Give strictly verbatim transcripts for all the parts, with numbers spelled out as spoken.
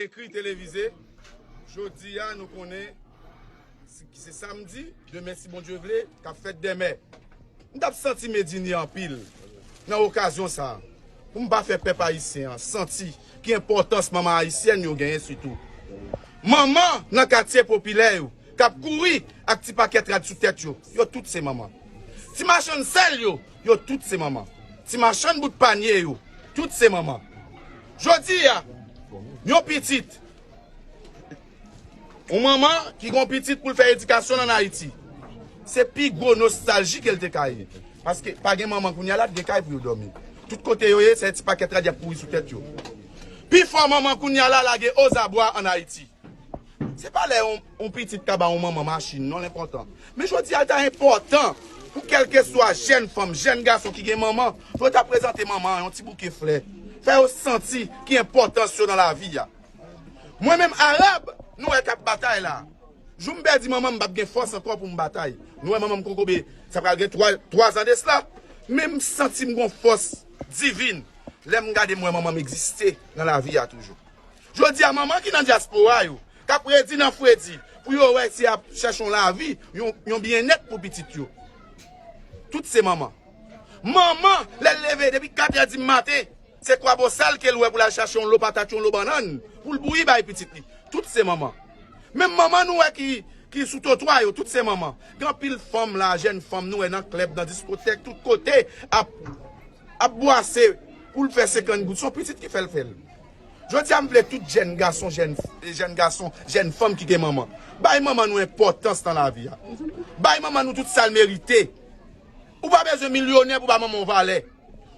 Ekri televize, jodi a nou konnen si- ki se samdi, demen si Bondye vle, k ap fèt dèmen. M t ap santi m edini anpil nan okazyon sa a, pou m pa fè pèp ayisyen an santi ki enpòtans manman ayisyèn yo genyen sitou. Manman nan katye popilè yo k ap kouri ak ti pakèt rad sou tèt yo, yo tout se manman. Ti machann sèl yo, yo tout se manman. Ti machann bout panye yo, tout se manman. Jodi a, yon pitit, yon manman ki gen yon pitit pou l fè edikasyon l ann Ayiti, se pi gwo nostalji ke l te ka ye. Paske pa gen manman kounye a la, t gen kay pou yo dòmi. Tout kote yo ye, se ti pakèt rad y ap kouri sou tèt yo. Pifò manman kounye a la lage ozabwa ann Ayiti. Se pa lè yon, yon pitit ka ba yon manman machin non l enpòtan. Men jodi a, l ta enpòtan pou kèlkeswa jèn fanm, jèn gason ki gen manman, pou yo ta prezante manman an yon ti bouke flè. Fè yo santi ki enpòtans yo nan lavi a. Mwen menm Arab, nou wè k ap batay la. Jou m pèdi manman m, m p ap gen fòs ankò pou m batay. Nou wè manman m kokobe, sa pral gen twa, twa zan de sila. Men m santi m gon fòs divin lè m gade m wè manman m egziste nan lavi a toujou. Jodi a, manman ki nan dyaspora yo, k ap redi nan fredi, pou yo wè si y ap chèche yon lavi, yon, yon byennèt pou pitit yo. Tout se manman. Manman, lè l leve depi katrè di maten, se Kwabosal ke l wè pou l al chache yon lo patat, yon lo bannann, pou l bouyi bay pitit li. Tout se manman. Menm manman nou wè ki, ki sou twotwa yo, tout se manman. Gen anpil fanm la, jèn fanm nou wè nan klèb, nan diskotèk, tout kote, ap, ap bwase pou l fè senkant goud. Se yon pitit ki fè l fè l. Jodi a, m vle tout jèn gason, jèn, jèn gason, jèn fanm ki gen manman, bay manman nou enpòtans nan lavi a. Bay manman nou tout sa l merite. Ou pa bezwen milyonè pou ba manman w valè.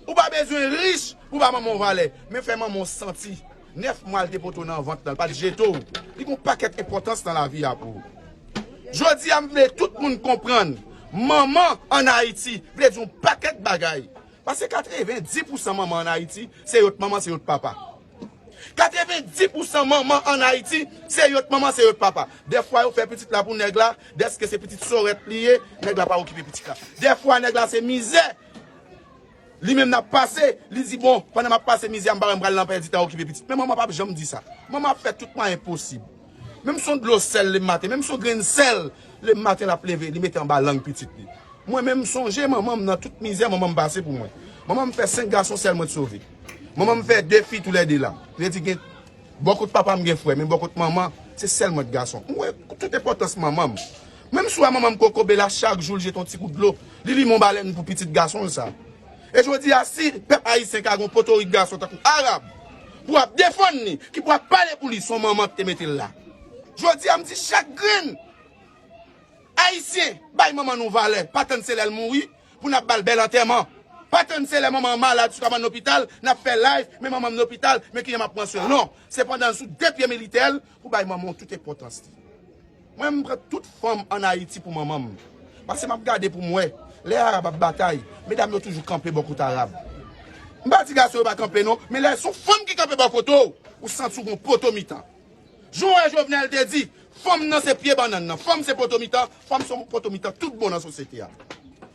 Ou pa bezwen rich pou ba manman w valè. Men fè manman w santi nèf mwa l te pote w nan vant lan, l pa t jete w. Li gen yon pakèt enpòtans nan lavi a pou ou. Jodi a, m vle tout moun konprann, manman ann Ayiti vle di yon pakèt bagay. Paske katrevenndis pousan manman ann Ayiti, se yot manman, se yot papa. Katrevenndis pousan manman ann Ayiti, se yot manman, se yot papa. Dèfwa, yo fè pitit la pou nèg la, dèske se pitit sorèt li ye, nèg la pa okipe pitit la. Dèfwa, nèg la se mizè li menm n ap pase, li di, bon, pandan m ap pase mizè a, m pa wè m pral nan pèditan okipe pitit. Men manman p ap janm di sa. Manman ap fè tout mwayen posib. Menm si yon dlo sèl lematen, menm si yon grenn sèl lematen l ap leve, li mete anba lang pitit li. Mwen menm, m sonje manman m nan tout mizè manman m pase pou mwen. Manman m fè senk gason, sèl mwen t sove. Manman m fè de fi toulède la. Vle di gen, bò kot papa m gen frè, men bò kot manman, se sèl mwen t gason. M wè tout enpòtans manman m. Menm si w wè manman m kokobe la, chak jou l jete yon ti kout dlo, li limen yon balèn pou pitit gason l sa. E jodi a, si pèp ayisyen ka gen yon potorik gason tankou Arab, pou ap defann li, ki pou ap pale pou li, se yon manman ki te mete l la. Jodi a, m di chak grenn ayisyen, bay manman nou valè. Pa tann se lè l mouri pou n ap ba l bèl antèman. Pa tann se lè manman an malad sou kaba nan lopital, n ap fè live, men manman m lopital, men kijan m ap pran swen l. Non, se pandan l sou de pye militè l pou bay manman w tout enpòtans li. Mwen, m pran tout fanm ann Ayiti pou manman m. Paske m ap gade pou m wè, lè Arab ap batay, medam yo toujou kanpe bò kote Arab. M pa di gason yo pa kanpe non, men lè se yon fanm ki kanpe bò kote w, ou santi w gon poto mitan. Jan w wè Jovenel te di, fanm nan se pye bannann nan, fanm se poto mitan, fanm se yon poto mitan tout bon nan sosyete a.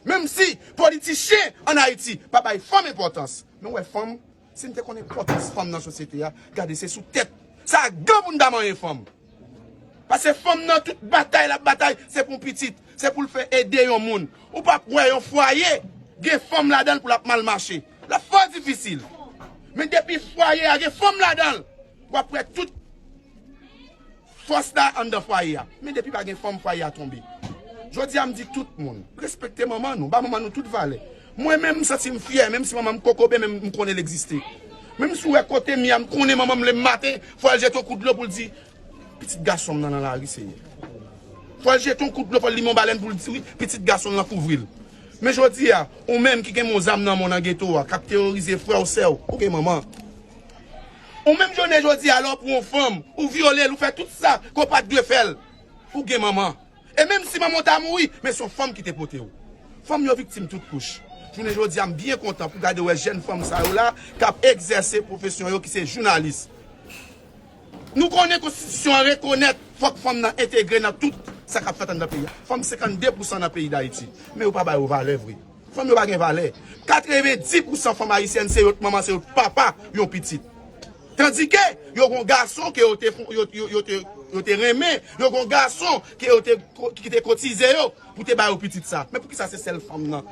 Menm si politichen ann Ayiti pa bay fanm enpòtans, men w wè fanm, si n te konn enpòtans fanm nan sosyete a, gade se sou tèt sa a gan pou n ta manyen fanm. Paske fanm nan tout batay l ap batay, se pou yon pitit, se pou l fè ede yon moun. Ou p ap wè yon fwaye gen fanm ladan l pou l ap mal mache. L ap fò difisil. Men depi fwaye a gen fanm ladan l, w ap wè tout fòs la anndan fwaye a. Men depi pa gen fanm, fwaye a tonbe. Jodi a, m di tout moun, respekte manman nou, ba manman nou tout valè. Mwen menm, m santi m fyè, menm si manman m kokobe, men m konnen l egziste. Menm si w wè kote m ye a, m konnen manman m leve maten, fò l jete yon kout dlo pou l di, pitit gason m nan nan lari, Senyè. Fò l jete yon kout dlo, fò l limen yon balèn pou l di, wi, pitit gason l nan kouvri l. Men jodi a, ou menm ki gen yon zam nan men w nan geto a, k ap teworize frè w, sè w, ou gen manman. Ou menm jounen jodi a, lè w pran yon fanm, ou vyole l, ou fè tout sa ke w pa t dwe fè l, ou gen manman. E menm si manman w ta mouri, men se yon fanm ki te pote w. Fanm yo viktim tout kouch. Jounen jodi a, m byen kontan pou gade wè jèn fanm sa yo la k ap egzèse pwofesyon yo ki se jounalis. Nou konnen konstitisyon an rekonèt fòk fanm nan entegre nan tout sa k ap fèt anndan peyi a. Fanm senkannde pousan nan peyi Dayiti. Men yo pa ba yo valè vre. Fanm yo pa gen valè. Katrevenndis pousan fanm ayisyèn se yot manman, se yot papa yon pitit. Tandike yo gon gason ke yo te, yo, yo, yo te, yo te renmen, yo gon gason ke yo te, ki te kotize yo pou te ba yo pitit sa. Men poukisa se sèl fanm nan?